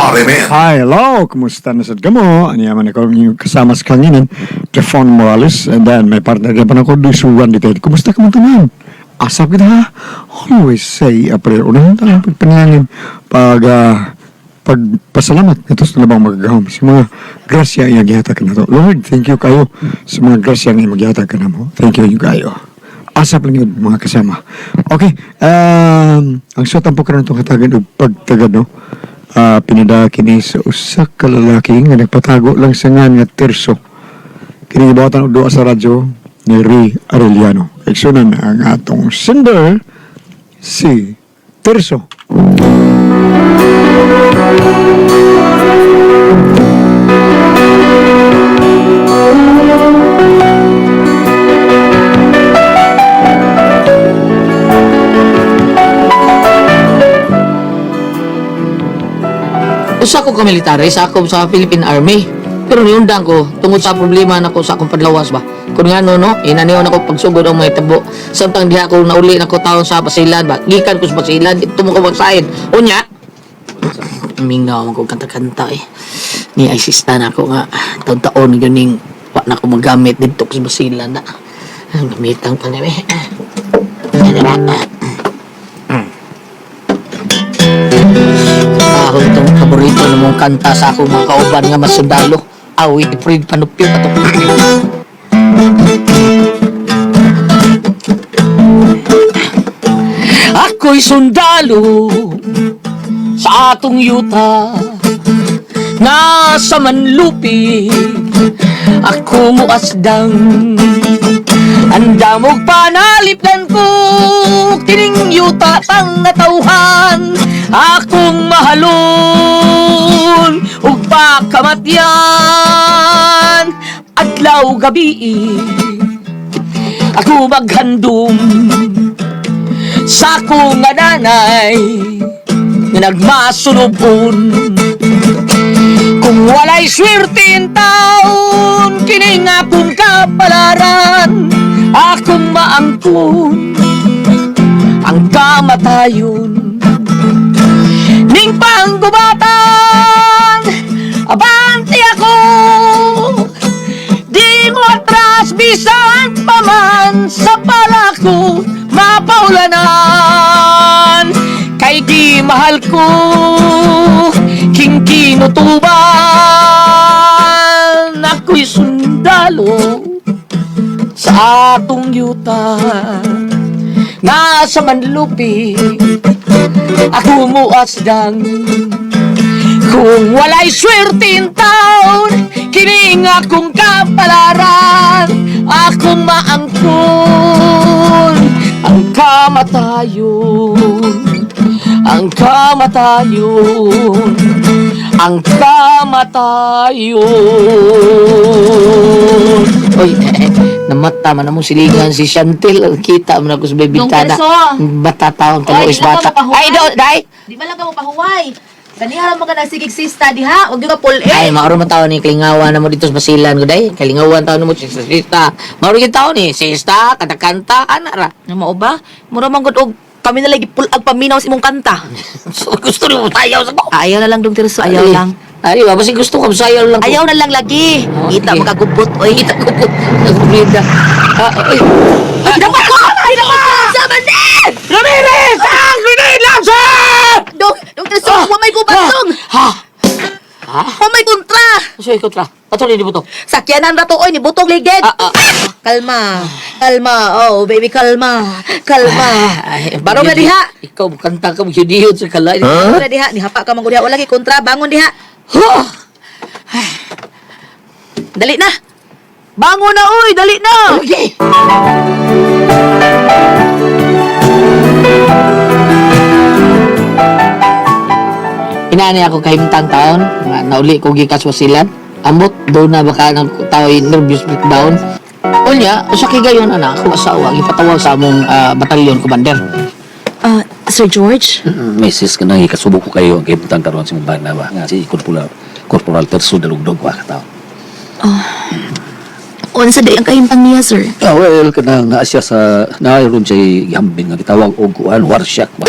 RMN. Hi, hello! Kumusta na sad kamo? Ano man ako inyong kasama sa kanginan, Trefon Morales, and then may partner pa na ko, Luis Juan Duterte. Kumusta ka mo tanan? Asap kita ha? Always say a prayer. Unang talang pagpanalangin, pag, pagpasalamat ito sa labang magagahom sa mga grasya iyang gihatag ka na to. Lord, thank you kayo sa mga grasya nga imong gihatag ka na mo. Thank you kayo. Asap lang yun, mga kasama. Okay, ang suot ang karon itong hatagan og pagtagad, no? Pinada kini sa usa ka lalaki nga nagpatago lang sa ngan nga Tirso. Kini gibuhatan og duha sa radyo ni Ray Arellano. Igsunan ang atong sender si Tirso. Usa ko ka military sa ako sa Philippine Army. Pero niundang ko tungod sa problema nako sa akong padlawas ba. Kun ngano no, inaniyon ako pagsugod ang mga tabo. Samtang diha ko nauli nako taon sa Basilan ba. Gikan ko sa Basilan didto mo ko magsain. Unya, mingaw man ko kanta-kanta eh. Ni ay sista na ako nga taon-taon gyud ning wa na ko magamit didto ko sa Basilan na. Ang gamitan pa ni eh. Ano ba? Ako itong paborito na mong kanta sa akong mga kauban nga mas sundalo. Awit, Fred Panupyo pa to. Ako'y sundalo sa atong yuta, nasa manlupi ako muasdang. Andamog panalipdan ko kining yuta tang natawhan, akong mahalon ug pakamatyan adlaw gabi ako maghandom sa akong nga nanay nga nagmasunobon. Kung walay swerte in taon, kini nga akong kapalaran, akong maangkon ang kamatayon. Ning panggubatan, abante ako, di mo atras bisan pa man sa palako mapaulanan. Kay di mahal ko, king kinutuban, ako'y sundalo sa atong yuta, nasa manlupi ako muasdang. Kung walay swerte in taon, kining akong kapalaran, akong maangkon ang kamatayon, ang kamatayon, ang kamatayon. Oy, namata man mo siligan si Chantel. Kita man ako sa Dong bibintana. Terso. Bata taon, Oy, kaluis di lang bata. ka mapahuway. Ay, do, day! Di ba lang ka mo pahuway? Ganiha mo ka nagsigig sista diha, wag gyud ka pull Ay, mauro man taon ni kalingawan na mo dito sa Basilan ko, day. Kalingawan taon mo sista, sista. Mauro gyud taon ni sista, kanta-kanta, ana ra. Na mao ba? Mura man gud og kami na lagi pull ag paminaw sa imong kanta. So, gusto nimo sayaw sa ko. Ayaw na lang dong Tirso, ayaw Ay, lang. Ay, ba, basta gusto ko sayaw lang ko. Ayaw na lang lagi. Oh, Kita sige. makagubot oy. Kita ko po. Nagbrida. Ah, ay. Ay, dapat ko! Ay, dapat! Sa manin! Ramirez! Ang grenade launcher! Dong, dong Tirso, wa may gubat dong. Ha? Ha? Wa may kontra. So, ikaw tra. Patuloy ni buto. Sakyanan ra to oy ni butong ligid. Ah, ah. Kalma. Kalma. Oh, baby, kalma. Kalma. Ay, Barong na diha. Ikaw, kanta ka, magyudiyod sa kalay. Barong na diha, nihapa ka man gud diha. Wala kay kontra, bangon diha. Huh? Dali na. Bangon na oy, dali na. Okay. Inaani ako kahimtang taon, nga nauli ko gikas wasilan. Ambot, doon na baka nang tao nervous breakdown. Unya, usa kay gayon ana ako asawa gipatawag sa among batalyon commander. Ah, Sir George? Mrs. ka nang ikasubo ko kayo ang kahimtang karon sa imong bana ba nga si Corporal Corporal Terso Dalugdog wa ka tawo. Unsa day ang kahimtang niya, sir? Ah, well, kanang naa siya sa naaron siya gihambing nga gitawag og kuan war shock ba.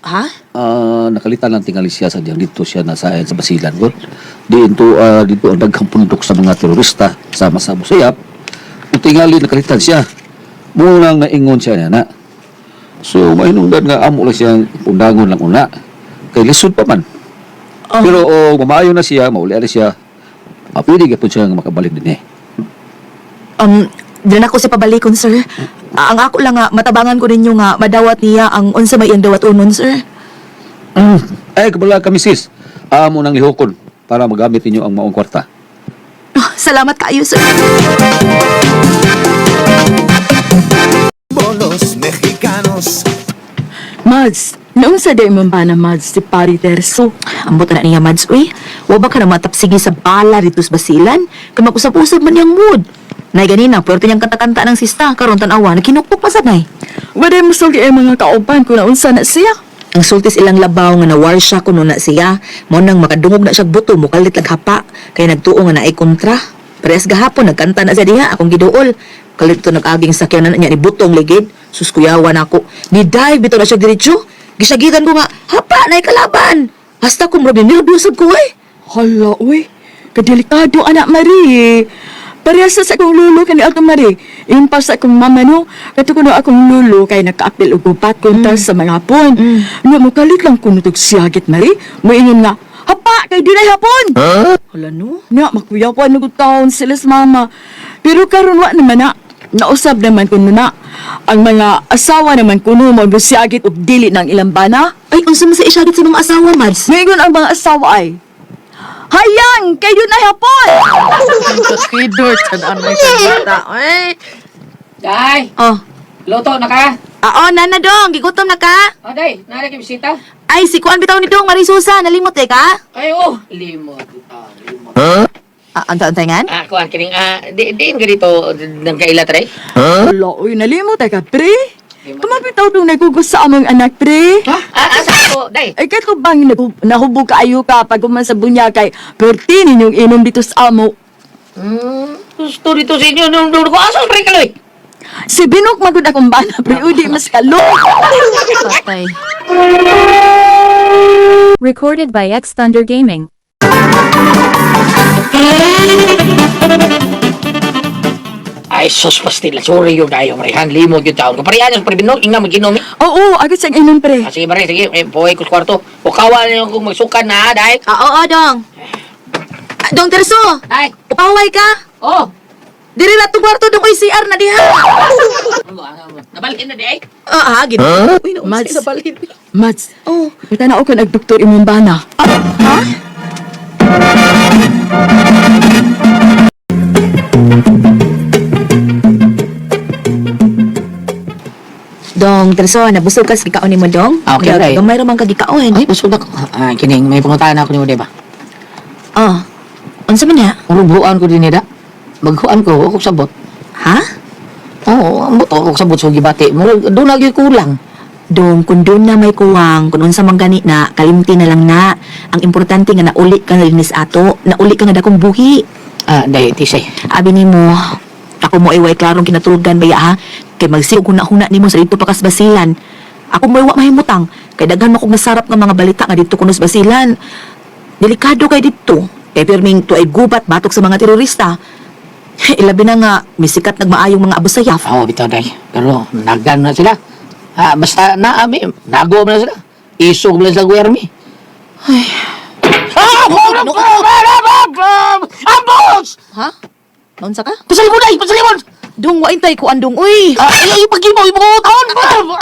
Ha? Ah, nakalitan lang tingali siya sa diyang dito siya nasayan sa Basilan ko. Dito dito ang daghang pundok sa mga terorista sama sa Abu Sayyaf. Ug tingali nakalitan siya. Muna nga ingon siya niya na. So mainungdan nga amo lang siyang undangon lang una. Kay lisod pa man. Oh. Pero oh, mamaayo na siya, mauli na siya. Mapili gyapon siya nga makabalik din eh. Dili na ko siya pabalikon, sir. Ang ako lang nga, matabangan ko ninyo nga, madawat niya ang unsa may iyang dawat unon, sir. Ay, kabala kami sis. Amo nang lihokon para magamit ninyo ang maong kwarta. Ah, salamat kaayo, sir. Bolos mexicanos. Mads, naunsa day man ba na Mads si Pari Terso? Ambot na niya, Mads, uy. Wa ba ka na matapsigi sa bala dito sa basilan? Kay mag-usap-usap man niyang mood. Nay ganina, puwerte niyang kanta-kanta ng sista. Karon tan-awa, nakinukpok pa sa nay. Waday musulti ay mga kauban kung naunsa na siya. Ang sultis ilang labaw nga nawar siya kuno na siya. Mao nang makadungog na siya buto, mukalit lang hapa. Kay nagtuo nga naay kontra. Parehas gahapon, nagkanta na siya diha, akong giduol. Kalit to nag-aging sakyanan niya ni butong ligid. Sus kuyawan ako. Ni dive bitaw na siya diretso. Gisagitan ko nga, hapa na kalaban. Hasta ko murag nervyos ko eh. Hala, uy. Kadelikado, anak Marie. Parehas sa akong lulo kani Ato Marie. Impa sa akong mama no. Kato kuno akong lulo kay nakaapil og gubat kontra sa mga hapon. Nya mokalit lang kuno tug siyagit Marie. Moingon nga, hapa kay dinay hapon. Hala no. Nya makuyawan na taon sila sa mama. Pero karon wa naman na. Nausab naman kuno na. Ang mga asawa naman kuno mo siyagit og dili ng ilang bana. Ay, unsa man sa isyagit sa mga asawa, Mads? Ngayon ang mga asawa ay, Hayang! Kayo na hapon! Day, Oh. luto na ka? Ah, oh, nana dong, gigutom na ka? Oh, day, nara kay bisita. Ay, si Kuan bitaw ni dong, Marisusa, nalimot eh ka? Ay, oh, limot. Ah, limot. Ah, anta ngan? Ah, kuan kining di diin ka dito nang kaila tre. Wala, uy, nalimot ay ka, pre. Kumapitaw dong nagugos sa among anak, pre. Ha? Ah, asa ko, day. Ay, kato bang nahubog kaayo ka pag human sa bunya kay perti ninyong inom dito sa amo. Gusto dito sa inyo nung ko asa pre kaloy. Si Binok magud akong bana, pre. Uy, di mas kalok. Patay. Recorded by X Thunder Gaming. Ay, sus pastila. Sorry yung dayo, pre. Han, limot yung taon ko. Parehan yung pre binog, ingna maginom. Eh. Oo, agad siyang inom, pre. Ah, sige, pare, sige. Eh, buhay ko sa kwarto. O kawa na yung kung magsukan na, ha, day. Ah, oo, dong. Ah, dong Terso, Day. upaway ka. Oh. Diri na itong kwarto dong, oy, CR na diha. Nabalhin na, day. Ah, ah, gino. Uy, naunsa Mads. nabalhin. Mads, Oh. tanaw ko nagdoktor imong bana. Ha? Dong, Terso, nabusog ka sa gikaon nimo, Dong? Ah, okay, okay. Gamay ra man ka gikaon. Ay, busog ako. Ah, kining, may pangutaan ako nimo, di ba? Oh. Unsa man na? Urubuan ko din nila. Baghuan ko, ako sabot. Ha? Oo, ambot ako sabot sa gibati. Murag, doon lagi kulang. Dong, kung doon na may kuwang, kung unsa man gani na, kalimti na lang na. Ang importante nga nauli ka na linis ato, nauli ka nga dakong buhi. Ah, day, tisay. Abi nimo, ako mo ay way klarong kinatulgan baya ha, kay magsiog huna-huna nimo sa dito pa kas basilan. Ako mo ay wa mahimutang, kay daghan mo kog nasarap nga mga balita nga dito kuno sa basilan. Delikado kay dito. Kay pirming tuay gubat batok sa mga terorista. Ilabi na nga, misikat nagmaayong mga Abu Sayyaf. Oo, bitaw, day. Pero, nagdan na sila. Ah, basta naami, nago na sila. Isog lang sa guwermi. Ay. Ah! Ambos! Ha? Naunsa ka? Pasalimon, day! Pasalimon! Dong, wain tay kuan dong, uy! Ah, ay, ay, pag-imo, imo, taon!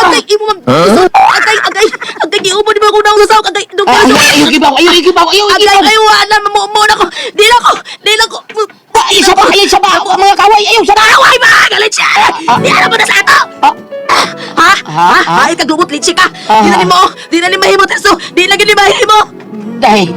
Agay, imo man. Agay, agay, agay, giubo di ba ko naong sa sawag? Agay, dong, Ah, dong. Ayaw, gibaw, ayaw, gibaw, ayaw, Agay, gibaw! ay, wala, mamuo na ko. Di na ko, di na ko. Ay, isa pa, ay, isa pa! Ang mga kaway, ayaw, sana! Away ba? Galit siya! Di alam mo na sa ato! Ah. Ha? Ha? Ha? Ay, kaglubot litsi ka! Di na nimo, di na ni mahimo, Terso! Di na gini mahimo! Day!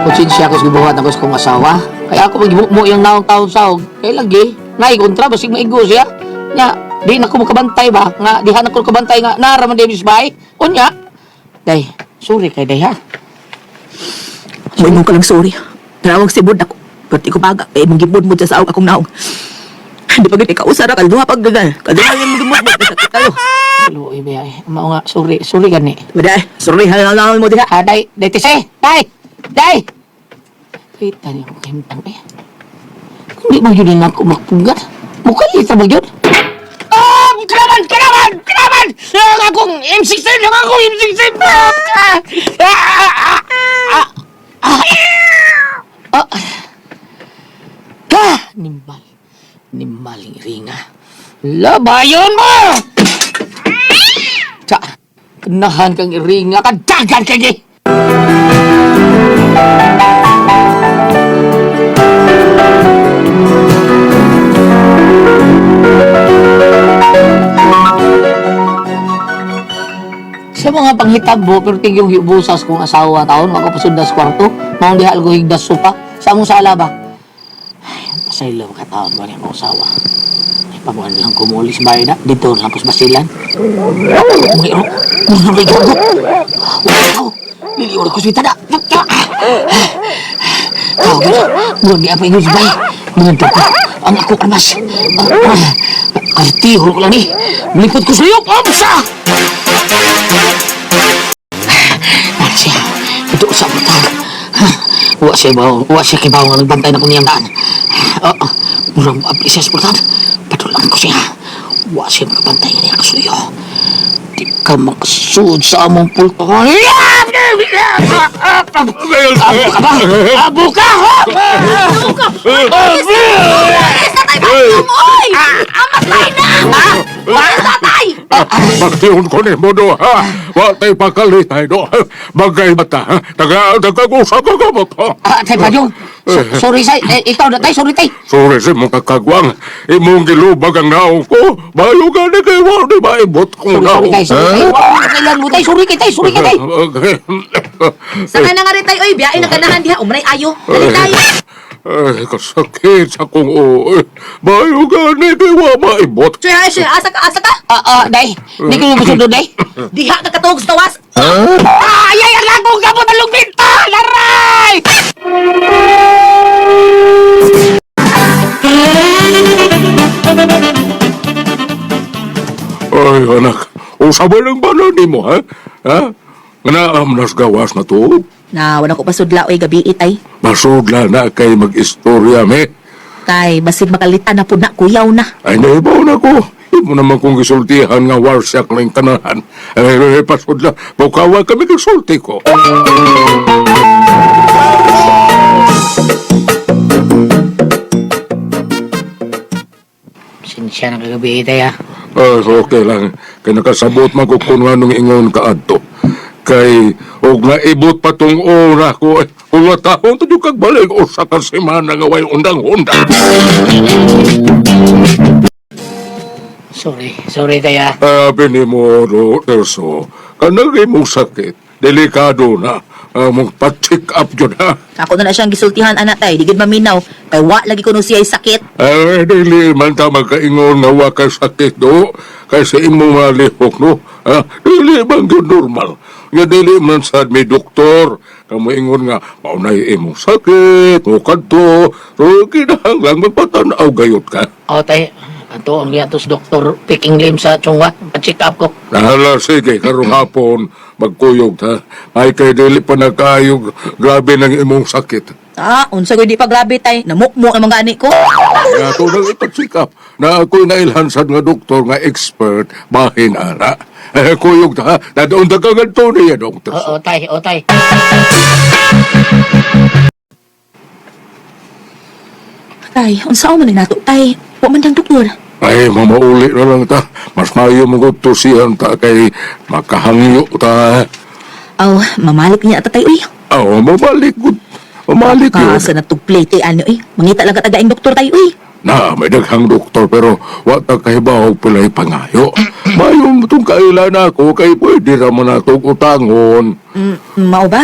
Konsensya ko sa gibuhat ako sa kong asawa. Kaya ako magbumo yung naong taon sahog. Kaya lagi, naikontra, basig maigo siya. Nya, di na ko makabantay ba? Nga, di na ko makabantay nga, nara man Davis bay. Unya. Day, sorry kay day ha. Mo ka lang sorry. Tinawag si Bud ako. Pati ko baga kay imong gimudmud sa saog akong naong. Di pa gid ikaw usara kalduha pag gagal. Kalduha imong gimudmud sakit kayo. Luoy ba eh. Mao nga, sorry, sorry gani. Wala, sorry halal mo diha. Ah, day, day tise, day, day. Kita niyo ko kahimtang eh. Hindi mo yun na ako makpugat. Mukalit ba yun? Ah! Kalaban! Kalaban! Kalaban! Ang akong M16! Ang akong M16! Ah! Ah! Ah! Ah! Ah! Ah! Ah! Nimbal. Nimbaling ringa. Labayon mo! Sa, kanahan kang iringa, kadagan kay Sa mga panghitabo, pero tigyong hibusas kong asawa taon, makapasundas kwarto, maong diha algo higdas sopa, sa among sala ba? Ay, pasaylo ka taon, wala akong asawa. Ay, pamuan lang kumulis bahay na, dito lang ko sa basilan. Mga iro, gusto na gago. Wow, liliwan ko sa na. Tawag na, buwan di apa ingon sa bahay. Mga ko, ang ako armas. Kartihol ko lang ni. Melipot ko sa iyo, amsa! Para siya. Ito sa buta. Wa siya ba? Wa siya kay nga nagbantay na ko niyang daan. Oo. Murang maapli siya sa pultan. Patulang ko siya. Wa siya makabantay nga niya kasuyo. Di ka makasud sa among pultahan. Abo ka ba? Abo ka! Abo ka! Tatay, oy! Amatay na! Tatay! Baktion ko ni mo do, ha? Wa tay pakalitay do. Bagay bata, ha? Taga, taga usa ka gamot, ha? Ah, tay Pajong. Sorry say, eh, ikaw na tay, sorry tay. Sorry sa mong kakagwang. Imong gilubag ang naong ko. Bayo gani kay wa di maibot kong Sorry, sorry naong. tay, sorry tay. Wa kailan mo tay, sorry kay tay, sorry kay tay. Okay. Saka na nga rin tayo, oy, biyain ang ganahan diha, umray ayo. Dali tayo. Ay, kasakit sa kong uod. Bayo gani kay wa maibot. Siya, siya, asa ka, asa ka? Ah, ah, day. Di ko yung gusto day. Diha ka katuog sa tawas. Ah, ay, ay, ang lagong gamot ang lugbinta! Laray! Ay, anak. Usa ba lang ba na nimo, ha? Ha? Naam nas gawas na to. Na, wala ko pasudla, oy, gabi itay. Masudla na kay mag-istorya, me. Tay, basig makalita na po na, kuyaw na. Ay, naibaw na ko. Imo naman kong gisultihan nga warsak lang tanahan. Ay, ay, pasudla. Bukawa kami gisulti ko. Sinsya na kagabi tay ah. Ah, okay lang. Kay nakasabot man ko kung anong ingon ka adto. Kay, og naibot pa tong ora ko. Ay, kung taon, tudyo kag balik usa ka semana nga way undang-undang. Sorry, sorry tay ah. Sabi ni mo, Terso, kanang imong sakit, delikado na. Mong pa-check up yun, ha? Ako na na siyang gisultihan, anak tay, di gid maminaw. Kay wa lagi ko no siya sakit. Ay, dili man ta magkaingon nga wa kay sakit, do. Kay sa imong mga lihok, no? Ah, dili man gyud normal. Nga dili man sad may doktor. Kamo ingon nga, maunay imong sakit, o kadto. So, kinahanglan magpatanaw gayot ka. O tay, ato ang giatos Dr. Peking Lim sa Chungwa. Pa-check up ko. Nahala, sige, karong hapon, magkuyog ta. Ay, kay dili pa nagkayog, grabe ng imong sakit. Ah, unsa ko di pa grabe tay. Namukmo ang mga ani ko. Nga to nang ipacheck up na ako'y nailhansad nga doktor nga expert, bahin ara. Eh, kuyog ta, dadoon ta kang ganito niya, doktor. Oo, tay, o tay. Tay, unsa man ni nato tay? Wa man dang doktor. Ay, mamauli na lang ta. Mas maayo mong tusihan ta kay makahangyo ta. Aw, mamalik niya ata tay uy. Aw, mamalik ko. Mamalik yun. Kaasa na tug plate ano uy. Mangita lang ka tagaing doktor tay uy. Na, may daghang doktor pero wa ta kahibaw pilay pangayo. Mayo mo itong kailan ako kay pwede raman natong utangon. Mao ba?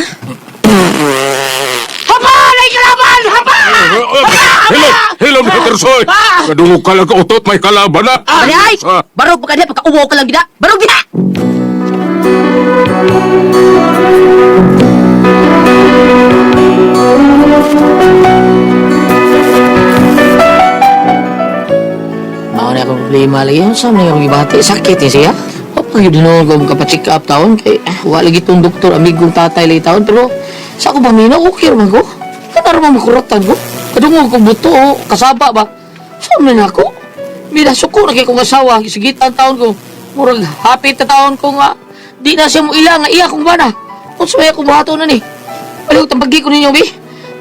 Hapa! Nay kalaban! Hapa! Hilom! Hilom, Petersoy! Kadungog ka lang ka utot, may kalaban na! Bali ay! Ah. Barog pa ka diha pagkauwaw ka lang gida. Barog gida. Problema lagi yun sa mga gibati. Sakit eh siya. O pag yun ko makapacheck up taon kay wala lagi tong doktor amigong tatay lagi taon pero sa ako paminaw okay raman ko. Kanaro man makuratan ko. Kadungog ko buto o kasaba ba. Sa man ako. Minasuko na kay kong asawa. Sigitan taon ko. Murag happy ta taon ko nga. Di na siya mo ila nga iya kong bana. Unsa may akong buhaton na ni? Baliw tambagi ko ninyo bi.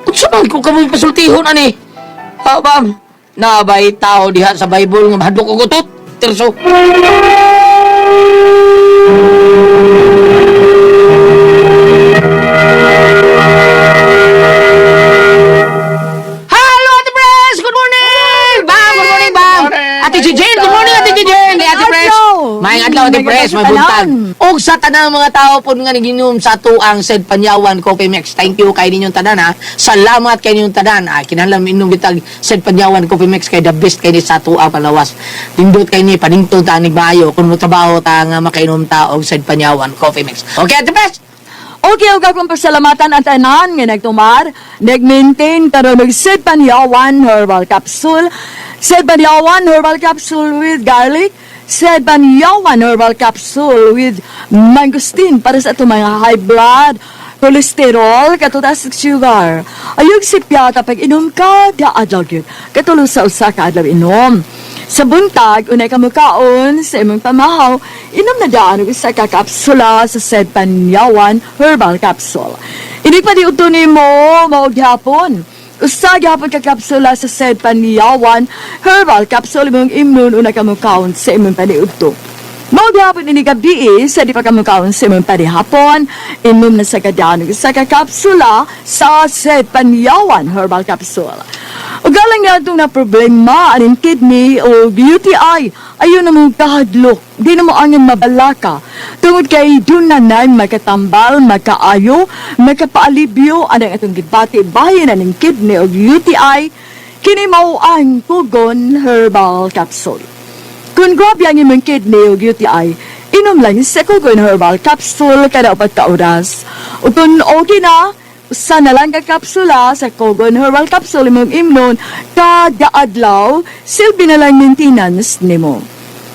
Unsa man kung kamoy pasultihon ani? Ha, bam. Nabay tao diha sa Bible nga mahadlok og utot. Terso. Hello, Ate Pres! Good morning! Bam! Good morning, Bam! Ate Jijin! Good morning, Ate Jijin! Hey, Ate Pres! Maayong adlaw, Ate Pres! May buntag. Og sa tanang mga tao po nga naginom sa tuang said Panyawan Coffee Mix. Thank you kay ninyong tanan, ha. Salamat kay ninyong tanan. Ah, kinahanglan minom bitag said Panyawan Coffee Mix kay the best kay ni sa tuang palawas. Nindot kay ni paningtong ta nig maayo kung mo trabaho ta nga makainom ta og said Panyawan Coffee Mix. Okay, Ate Pres! Okay, ug akong pasalamatan ang tanan nga nagtumar, nag-maintain karon og Sid Panyawan Herbal Capsule, Sid Panyawan Herbal Capsule with garlic, Sid Panyawan Herbal Capsule with mangosteen para sa atong mga high blood, cholesterol, katutas sugar. Ayog sipyata pag inom ka, daadlaw gyud. Katulo sa usa ka adlaw inom. Sa buntag, unay ka mukaon sa imong pamahaw, inom na daan og usa ka kapsula sa said Panyawan Herbal Capsule. Ini pa di udto nimo mao gihapon. Usa gihapon ka kapsula sa said Panyawan Herbal Capsule imong imnon una ka mukaon sa imong paniudto. Mao gihapon ini gabi sa di pa ka mukaon sa imong panihapon, inom na sa kadaan og usa ka kapsula sa said Panyawan Herbal Capsule. Ug galang nga itong na problema aning kidney o UTI, ayun na mong kahadlok, di na mo angin mabalaka. Tungod kay doon na nan makatambal, makaayo, makapaalibyo anang atong gibati bahin aning kidney o UTI, kini mao ang Kugon Herbal Capsule. Kung grabe ang imong kidney o UTI, inom lang sa Kugon Herbal Capsule kada upat ka oras. O kung okay na, usa na lang ka kapsula sa Kogon Herbal Capsule imong imnon kada adlaw, silbi na lang maintenance nimo.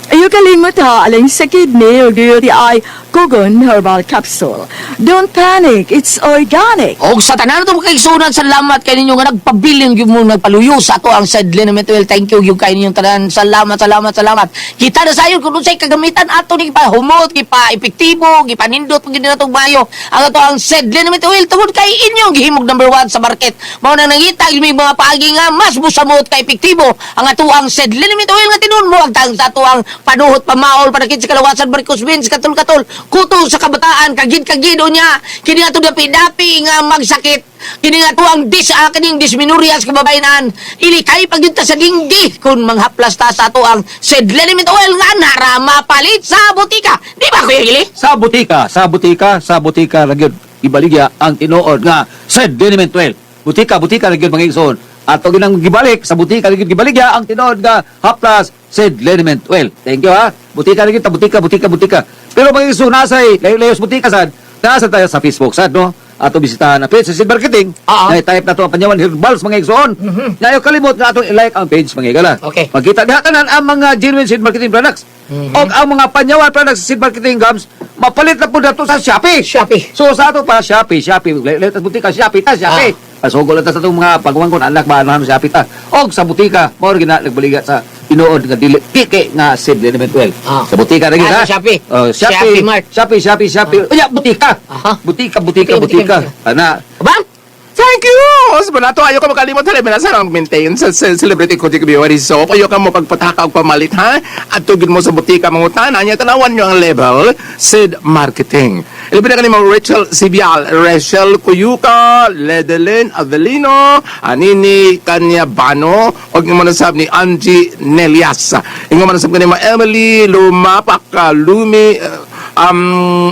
Ayaw kalimot ha, aling sa kidney o UTI, Kogon Herbal Capsule. Don't panic, it's organic. Og sa tanan itong kaigsunan, salamat kay ninyo nga nagpabiling gyud mo nagpaluyo sa ato ang said Liniment Oil. Thank you gyud kay ninyong tanan. Salamat, salamat, salamat. Kita na sayon kung unsay kagamitan ato ni pa humot, gipa epektibo, gipanindot pag gid natong maayo. Ang ato ang said Liniment Oil tungod kay inyong gihimog number 1 sa market. Mao na nangita may mga paagi nga mas musamot kay epektibo ang ato ang said Liniment Oil nga tinuon mo ang tang sa ato ang panuhot pamaol panakit sa kalawasan varicose veins katol-katol kuto sa kabataan kagid-kagid unya kini ato dapi-dapi nga magsakit kini nga tuang dis kining dysmenorrhea sa kababayenan ilikay pag ta sa dinggi kung manghaplas ta sa ato ang Sedlenimit oil nga nara mapalit sa botika, di ba, Kuya Gili? Sa butika, sa butika, sa butika ra gyud ibaligya ang tinuod nga said Liniment Oil. Butika, butika ra gyud mga igsoon. Ato ginang gibalik sa butika ra gyud gibaligya ang tinuod nga haplas said Liniment Oil. Thank you ha. Butika ra gyud ta butika, butika, butika. Pero mga igsoon nasay layo-layo sa butika sad. Nasa tayo sa Facebook sad no. Ato bisitahan ang page sa Sid Marketing. Oo. Na type na to ang Panyawan Herbals mga igsoon. Nayo kalimot na atong i-like ang page mga igala. Okay. Makita diha tanan ang mga genuine seed marketing products. Og ang mga Panyawan products sa seed marketing gams, mapalit na po nato sa Shopee. Shopee. So sa ato pa Shopee, Shopee, let us butika Shopee ta Shopee. Ah. So ta sa atong mga pagumangkon anak ba ano Shopee ta. Og sa butika, mao ra gina nagbaliga sa tinuod nga dili kiki nga seed element well. Ah. Sa butika ra gyud Ah, ha. sa Shopee. Oh, Shopee, Shopee Mart. Shopee, Shopee, Shopee. Unya butika. Aha. Butika, butika, Butika, butika. butika. Ana. Bam! Thank you! Sa banato, ayaw ka makalimot halin na sa maintain sa celebrity ko di ka soap. Ayaw ka mo pagpataka og pamalit, ha? At tugid mo sa butika mangutana niya, tanawan nyo ang level, Sid Marketing. Ilabi na kanimo Rachel Sibial, Rachel Cuyuca, Ledelin Avelino, Anini Kanyabano, og imo nasab ni Angie Nelias. Ingo man nasab kanimo Emily Lumapak, Lumi,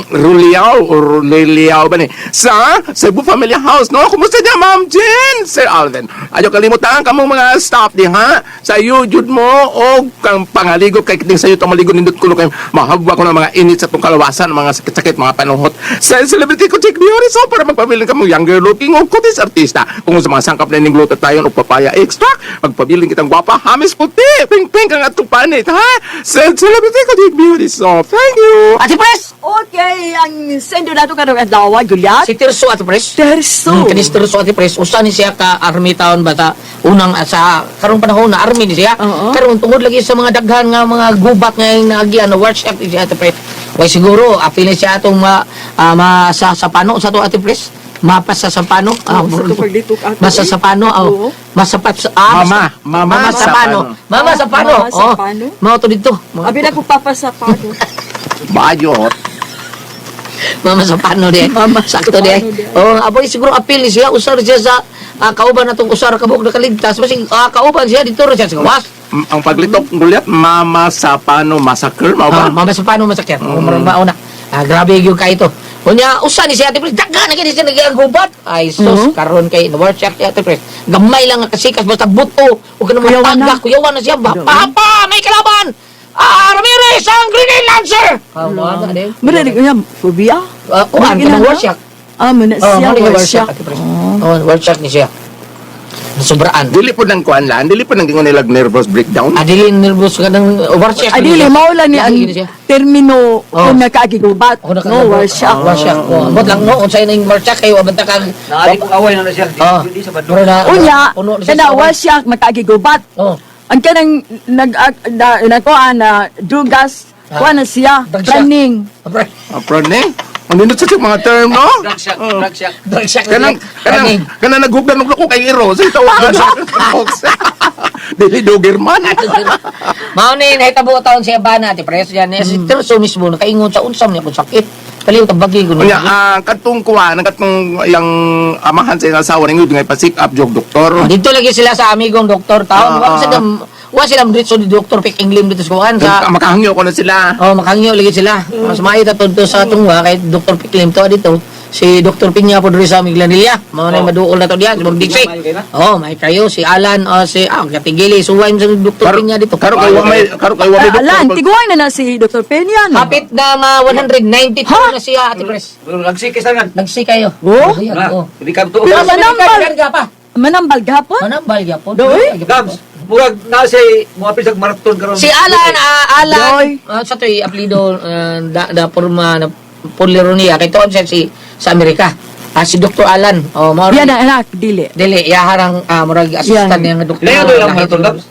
Ruliao o Ruliao ba ni sa Cebu Family House, no? Kumusta niya, Ma'am Jen? Sir Alvin. Ayaw kalimutan kamong mga staff di ha sa yujud mo o kang pangaligo kay kiting sayo tumaligo nindot kuno kay mahabwa ko ng mga init sa tong kalawasan, mga sakit-sakit, mga panuhot. Sa celebrity ko check beauty so para magpabilin ka mo younger looking o kutis artista. Kung sa mga sangkap na ning glutathione o papaya extract, magpabilin kitang gwapa, hamis puti, pink pink ang atong panit ha. Sa celebrity ko check beauty soap. Thank you. Ate Pres! Okay, ang sendo nato karong adlaw, Gulyat. Si Tirso, Ate Pres. Terso. Kanis Tirso, Ate Pres. Usa ni siya ka army town ba sa unang sa karong panahon na army ni siya. Oo. Karon tungod lagi sa mga daghan nga mga gubat nga yung naagian na workshop ni siya, Ate Pres. Way siguro apil ni siya atong ma, ma sa pano sa to, Ate Pres. Mapasa sa pano. Oo, sa to paglitok ato, Masa eh. sa pano. Oh. Oo. Masapat sa ah, Mama, mama mama sa sa pano. pano. Mama sa pano. Mama sa Oh. pano. Mao to dito. Mao Abi to. na ko papa sa pano. Bayot. Mama sa pano di. Mama sa sakto di. pano di. Oh, aboy siguro apil ni siya usar siya sa kauban natong usar ka buok nakaligtas basig kauban siya dito ra siya sa gawas. Ang paglitok gulyat, Mama sa Pano Massacre, mao ba? Ah, mama sa pano masakit. Mm. Mao na. Grabe gyud kay ito. Unya usa ni siya, Ate Pres, daghan na gid siya nagyang gubat. Ay sus, karon kay na work siya, Ate Pres. Gamay lang nga kasikas basta buto ug kanang mga Kuyawan na. tagga, kuyawan na siya ba. Papa, may kalaban. Ramirez ang Grenade Lancer. Mao na di. Mura ni kuya, phobia. Kuan Mura kanang na? workshop. Muna Oh, siya, mao ni workshop. workshop, Ate Pres. Oh, workshop ni siya. Sobraan. Dili po ng kuan lan, dili po ng gingon nilag nervous breakdown. Adili nervous ka ng workshop. Ay, dili, mao lang ni ang Lagi siya. termino Oh. kung nakaagigubat. No, workshop. Workshop. Oh, ambot lang no, unsay ning workshop kayo abanta kag Naari kong away na na siya. Oh. Di sa bandung. Mura na. Unya, puno na siya kana sa away. workshop makaagigubat. Oh. Ang kanang nag na, nakuha na dugas, kuha na siya, Drug siya. planning. Apron eh. Ang nindot sa mga term, no? Drug shock, drug shock. Drug shock. Kanang kanang Kanang kanang naghugdan og ko kay Iro sa tawagan sa box. Dili dogerman. Mao ni nahitabo taon siya bana ati preso yan. Si Tirso mismo nakaingon sa unsam niya kung sakit. Kaliw tabagi ko Unya katong kuan, katong yang amahan sa iyang asawa ning nga pa-check up jog doktor. Dito lagi sila sa amigong doktor taon. Wa sila wa sila diretso ni Doktor Pek Inglim dito sa kuan sa Makahangyo ko na sila. Oh, makangyo lagi sila. Mas maayo ta to sa tungwa kay Dr. Piklim to dito. Si Dr. Pinya po diri sa Miglanilla. Mao na maduol na to diyan, si Ma'am Dixie. Oh, may kayo si Alan oh, si katigili suway mo sa Dr. Pinya dito. Karo kay wa may karo kay wa may Ah, Alan, doktor. tiguan na na si Dr. Peña, no? Hapit na mga 192 na siya, Ate Pres. Pero nagsikis na nga. Nagsi kayo. Oh? Ayan, Na, oh. hindi ka to. Pero manambal. Karga pa. Manambal gapon? Manambal gyapon. Doy? Gabs, murag na siya mga pisag marathon karon. Si Alan, Alan, Doy. sa to'y apelido da forma na polero niya kay tuon siya si sa Amerika. Si Dr. Alan. Oh, mao Yan na, anak, dili. Dili, iyaharang murag assistant Yan. niya nga doktor. Layo doon ang marathon, Gabs.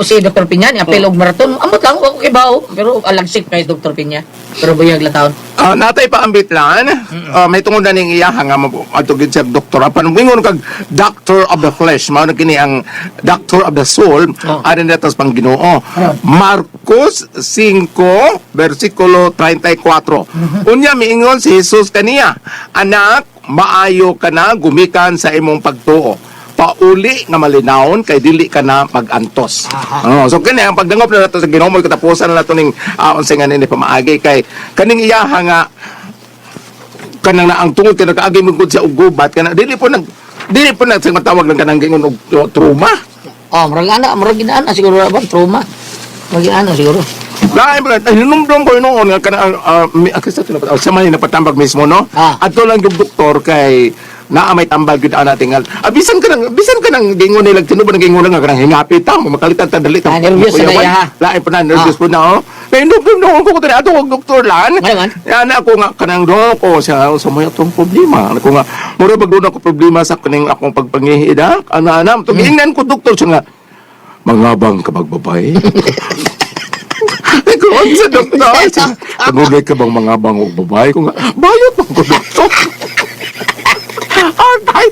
Si Dr. Pinya, ni apel og marathon. Amot lang ako kay bao, pero alagsik kay Dr. Pinya. Pero buyag la taon. Natay paambit lan. May tungod na ning iya nga mo adto gid siya doktor. Apan wingon kag doctor of the flesh, mao na kini ang doctor of the soul Oh. aron nato sa Pangginoo. Marcos 5 versikulo 34. Unya miingon si Jesus kaniya, anak, maayo ka na gumikan sa imong pagtuo. Pauli nga malinawon kay dili ka na magantos. Oh, so kini ang pagdangop na nato sa Ginoo mo'y katapusan na nato ning unsay nga nini pamaagi kay kaning iyaha nga kanang na ang tungod kay nakaagi mo gud siya og gubat kana dili po nag sa matawag ng kanang gingon og trauma. Oh, murag ana, murag ginaana siguro ba trauma. Murag ginaana siguro. Lain ba ay hinumdum ko noon nga kanang sa sa man napatambag mismo no. Adto lang yung doktor kay naa may tambag gyud ana tingal. Bisan ka nang gingon nila tinubo nang gingon nga kanang hingapit ta makalitan ta dali ta. Ah, nervous na iya, ha? Lain pa na nervous po na oh. Hinumdum noon ko kuno ato og doktor lan. Ano man? Yan ako nga kanang do ko siya sa may atong problema. Ako nga mura bag doon ako problema sa kaning akong pagpangihida. Ana ana to giingnan ko doktor siya nga mangabang ka magbabay. Ikaw ang sa doktor. Kanunay ka bang mga bang og babae? Kung nga, bayot man ko doktor. Agay.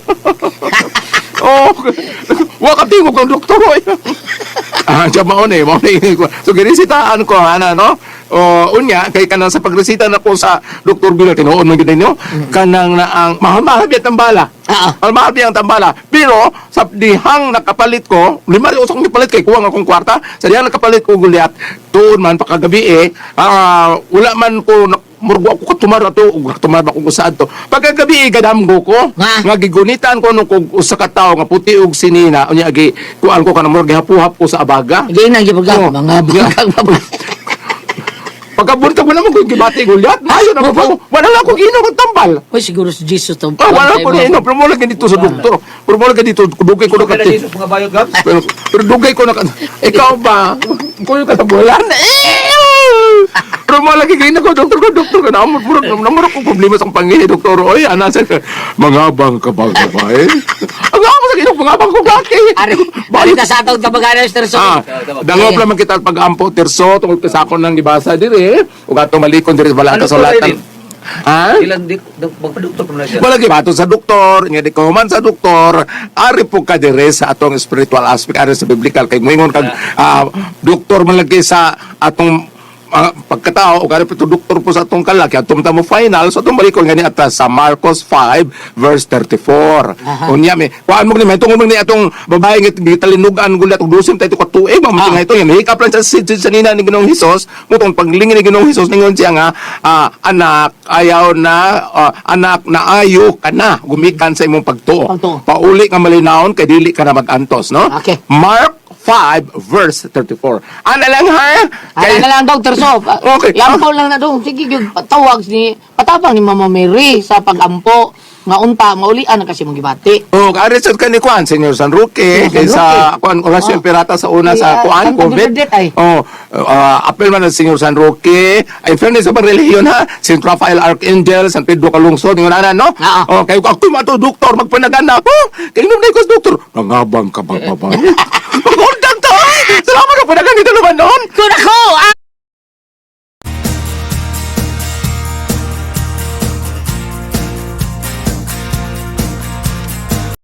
Oh, wa ka tingog ang doktor oy. Siya mao ni, mao ni. So ginisitaan ko ana no. O unya kay kanang sa pagresita nako sa Dr. Bill, tinuod man gyud ninyo kanang na ang mahal-mahal biya tambala. Mahal-mahal biya ang tambala. Pero sa dihang nakapalit ko, lima rin usok nipalit kay kuwang akong kwarta. Sa dihang nakapalit ko gulyat, tuon man pakagabi eh, wala man ko murgo ako katumar ato ug katumar ako kung saan to. Pagkagabi eh, gadamgo ko Nga. nga gigunitan ko nung kog usa ka tawo nga puti og sinina, unya gi kuan ko kanang murag gihapuhap ko sa abaga. Hindi na gyud Oh. mga bangkag babae. Pagkabunta ko naman kung gibati gulyat, maayo na ko. Wala lang ako giinom og tambal. Uy, siguro si Jesus to. Ah, wala ko na inom. Pero mo lagi dito sa doktor. Pero mo lagi dito, dugay ko na kati. Mga bayot, Gabs. Pero dugay ko na. Ikaw ba? Kuyo ka sa bulan? Eh! Pero mo lagi giinom ko, doktor ko, doktor ko. Namur, murag, namur ko problema sa akong pangihi, doktor. Oy, ana sa mga bang ka ba eh? Ang ako sa giinom, mga bang ko gaki. Ari, ari ta sa atong tabaganan, Mr. Sofi. Ah, dangop naman kita pag-ampo tirso tungkol sa ako nang gibasa diri ug atong malikon diri sa balaan Ano to, kasulatan. Raylene? Ha? Ilan di, magpa-doktor pa man na siya. Wala gibato sa doktor, nga di ko man sa doktor, ari po ka dire sa atong spiritual aspect, ari sa biblical kay moingon kag doktor man lagi sa atong pagkatao o ari po to doktor po sa atong kalag, atong ta mo final, so atong balikon gani ata sa Marcos 5 verse 34. Unya mi, kuan mo ni may tungod man ni atong babae nga gitalinugan gulat og dusim tayo ka tuig ba mo ito yan hikap lang sa sa nina ni Ginoong Hesus, mutong paglingin ni Ginoong Hesus ningon siya nga anak ayaw na anak na ayo ka na gumikan sa imong pagtuo. Pagtuo. Pauli ka malinawon kay dili ka na magantos, no? Okay. Mark 5 verse 34. Ana lang ha? Ana na lang, Dr. Sof. Okay. Lampo lang na dong. Sige, gyud patawag ni patapang ni Mama Mary sa pagampo nga unta maulian na kasi mong gibati. Oh, ari sad kani kuan Senyor San Roque Senyor kay San sa Roque. kuan Horacio Oh. Pirata sa una Ay, sa kuan Santa COVID. Bernadette, ay. Oh, apel man ang Senyor San Roque. Ay fairness sa bang relihiyon ha. Saint Raphael Archangel, San Pedro Calungsod, ingon ana no. Oo. Oh, kay ako mato doktor magpanagana ko. Kay inom na ko sa doktor. Nangabang ka ba babae? Mag